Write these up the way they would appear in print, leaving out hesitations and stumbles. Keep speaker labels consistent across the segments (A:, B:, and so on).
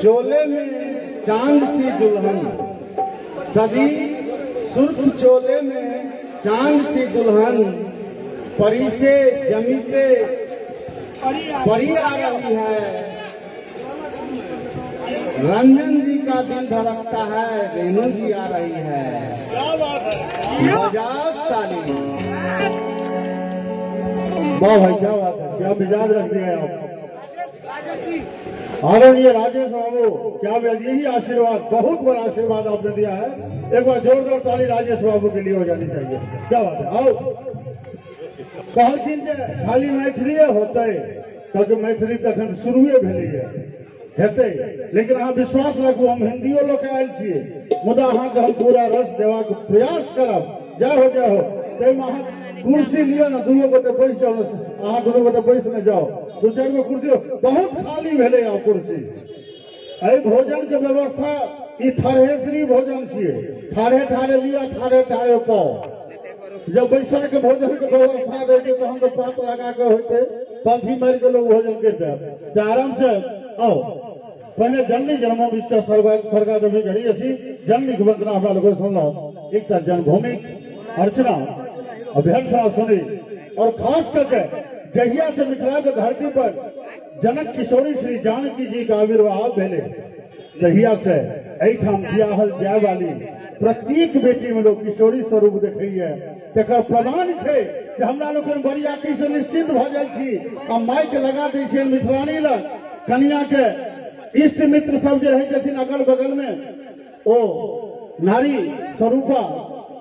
A: चोले में चांद सी दुल्हन सजी, सुर्ख चोले में चांद सी दुल्हन, परी से जमी पे परी आ रही है। रंजन जी का दिल धड़कता है, रेणु जी आ रही है। बजाओ ताली।
B: वाह भाई क्या बात है, क्या मिजाज रख दिया है आप आदरणीय राजेश बाबू। क्या यही आशीर्वाद, बहुत बड़ा आशीर्वाद आपने दिया है। एक बार जोरदार ताली राजेश बाबू के लिए हो जानी चाहिए। क्या बात है। आओ कहलखिन जे खाली मैथिलीए होते, कहलकै मैथिली तखन शुरुए भेलैए हेतै, लेकिन अहाँ विश्वास रखू हम हिंदियो लऽ के आयल छियै, मुदा अहाँके हम पूरा रस देबाक प्रयास करब। जय हो जय हो। ताहिमे अहाँ कुर्सी लिअ ने, दुनू गोटे बैस जाउ ने, अहाँ दुनू गोटे बैस ने जाउ, दू चारि गो कुर्सी बहुत खाली भेलै। आब कुर्सी एहि भोजन के व्यवस्था ई ठाढ़ेश्री भोजन छियै, ठाढ़े ठाढ़े लिअ ठाढ़े ठाढ़े पाओ। जब बैसा के भोजन के व्यवस्था रहते तहन तो पात लगा के होते, पाथी मारि के लोग भोजन करते। तऽ आराम से आओ। पहिने जननी जन्मभूमिश्च स्वर्गादपि गरीयसी, जननी के वंदना हमरा लोग सुनलहुँ। एकटा जन्मभूमि अर्चना अभ्यर्थना सुनी, और खास करके जहिया से मिथिला के धरती पर जनक किशोरी श्री जानकी जी का आविर्भाव भेले, तहिया से एहिठाम बियाहल जाय वाली प्रत्येक बेटी में लोग किशोरी स्वरूप देखैया। तकर प्रमाण छै जे हमरा लोकनि बरियाती से निश्चिंत भऽ जाइ छी आ माइक लगा दै छियै मिथिलानी लग। कनिया के इष्ट मित्र सब जे रहै छथिन अगल बगल में, ओ नारी स्वरूपा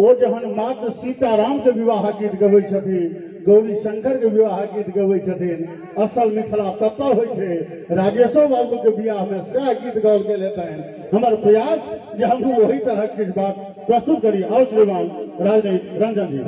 B: ओ जहन मात्र सीताराम के विवाह गीत गबै छथिन, गौरी शंकर के विवाह गीत गबै छथिन, असल मिथिला ततऽ होइ छै। राजेशो बाबू के बियाह में सएह गीत गाओल गेल हेतनि। हमर प्रयास जे हमहूँ ओही तरह के बात प्रस्तुत करी। आओ श्रीमान राजनीत रंजन जी।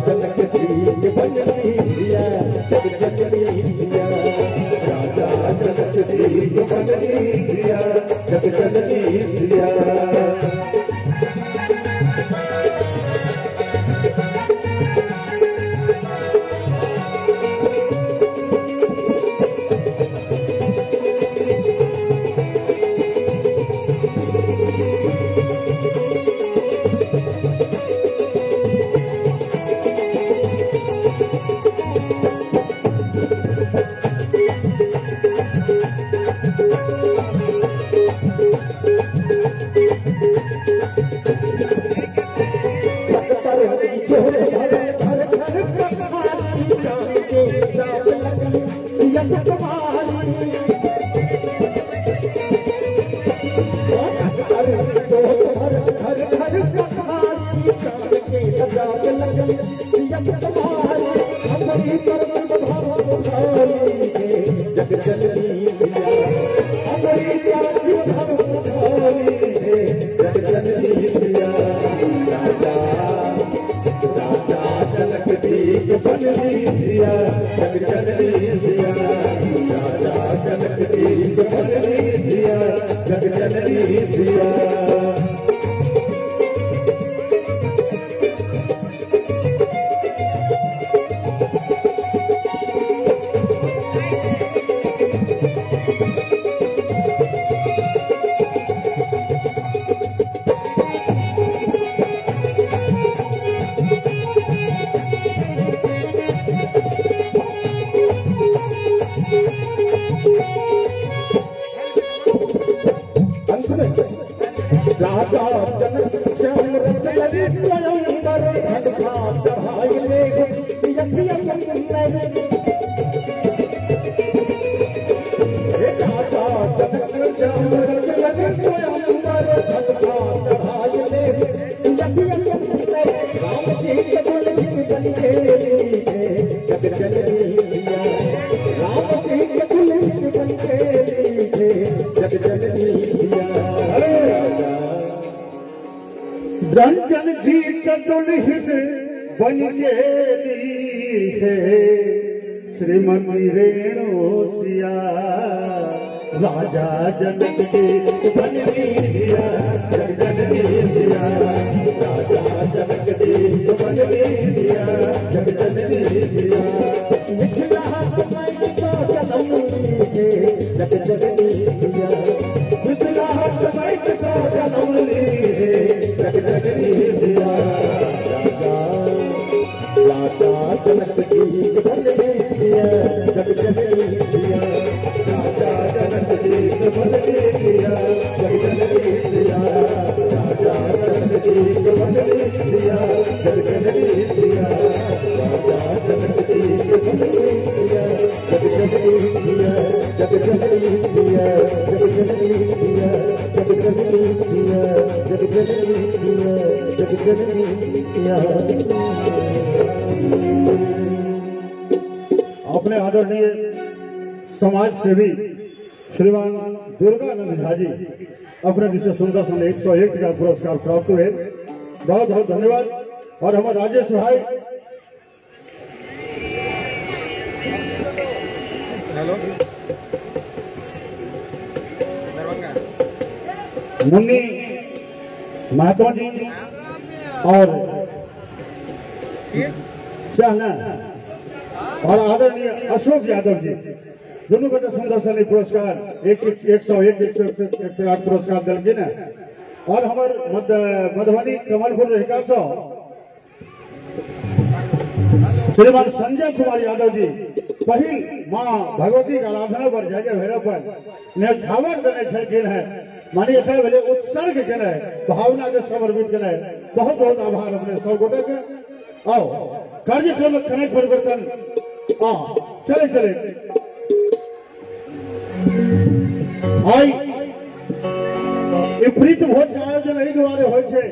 A: जनक जी के बनली धिया जग जननी धिया, राजा जनक जी के बनली धिया जग जननी धिया।
B: रंजन जी दुल्हन बन गेली है श्रीमती रेणु सिया, राजा जनक के बनली धिया जग जननी धिया, राजा जनक के बनली धिया जग जननी धिया।
A: मिथिला जग जननी धिया,
B: मिथिला जग जननी धिया,
A: राजा राजा जनक जी के बनली धिया जग जननी धिया,
B: राजा जनक जी के बनली धिया जग जननी धिया, राजा जनक जी के बनली धिया जग जननी धिया, राजा जनक जी के बनली धिया जग जननी धिया,
A: जग जननी धिया, जग जननी धिया, जग जननी धिया, जग जननी धिया, जग जननी धिया।
B: अपने आदरणीय समाज सेवी श्रीमान दुर्गानंद झा जी अपने दिशा सुंदर सन 101 का पुरस्कार प्राप्त हुए, बहुत बहुत धन्यवाद। और हमारे राजेश भाई
C: हेलो
B: मुन्नी महतो जी और सहना और आदरणीय अशोक यादव जी दोनों गोटे सुंदर सन पुरस्कार 101 101 पुरस्कार दिलखिन है। और हमार मधुबनी कमलपुर रेखा से श्रीमान संजय कुमार यादव जी पहिल माँ भगवती के आराधना पर जय जय भैरव पर न्यौछावर देने छलखिन है, मानी एक भेलै उत्सर्ग केने भावना के समर्पित केने, बहुत बहुत आभार अपने सब गोटे के। आओ कार्यक्रम में कनेक परिवर्तन आ चले चले आई प्रीत भोज के आयोजन एहि दुआरे होइ छै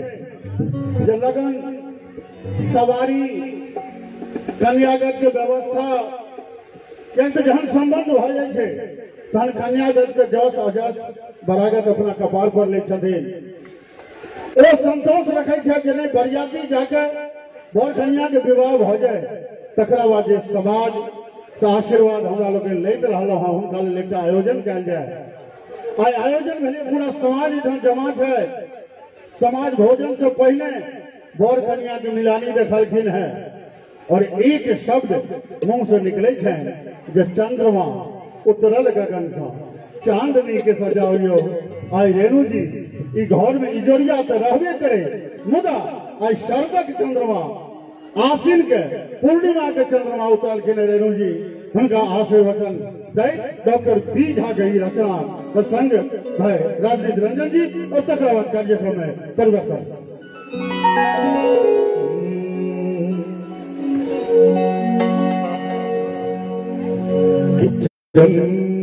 B: जे लगन सवारी कन्यागत के व्यवस्था किया तऽ जहन संबंध भऽ जाइ छै तहन कन्यागत के जस अजस बरागत अपना कपार पर लै छथिन। ओ संतोष रखै छै जे नहि बरियाती जाके बर कन्या के विवाह भऽ जाय तकरा बाद जे समाज से आशीर्वाद हमरा लोग लैत रहल हँ, हुनका लेल एकटा आयोजन कयल जाय। आइ आयोजन भेलै, पूरा समाज एहिठाम जमा छै। समाज भोजन से पहिने बर कन्या के मिलानी देखलखिन हैं और एक शब्द मुंह से निकले छनि जे चंद्रमा उतरल गगन से चांदनी के सजाओ। आई रेणु जी ई घर में इजोरिया तो रहबे करे, मुदा आई शरदक चंद्रमा आसिन के पूर्णिमा के चंद्रमा उतरलखिन रेणु जी। हुनका आशीर्वचन दै डॉक्टर बी झा के ई रचना के संग भाई राजनीति रंजन जी और तकरा बाद कार्यक्रम में परिवर्तन।
A: चंद्रमा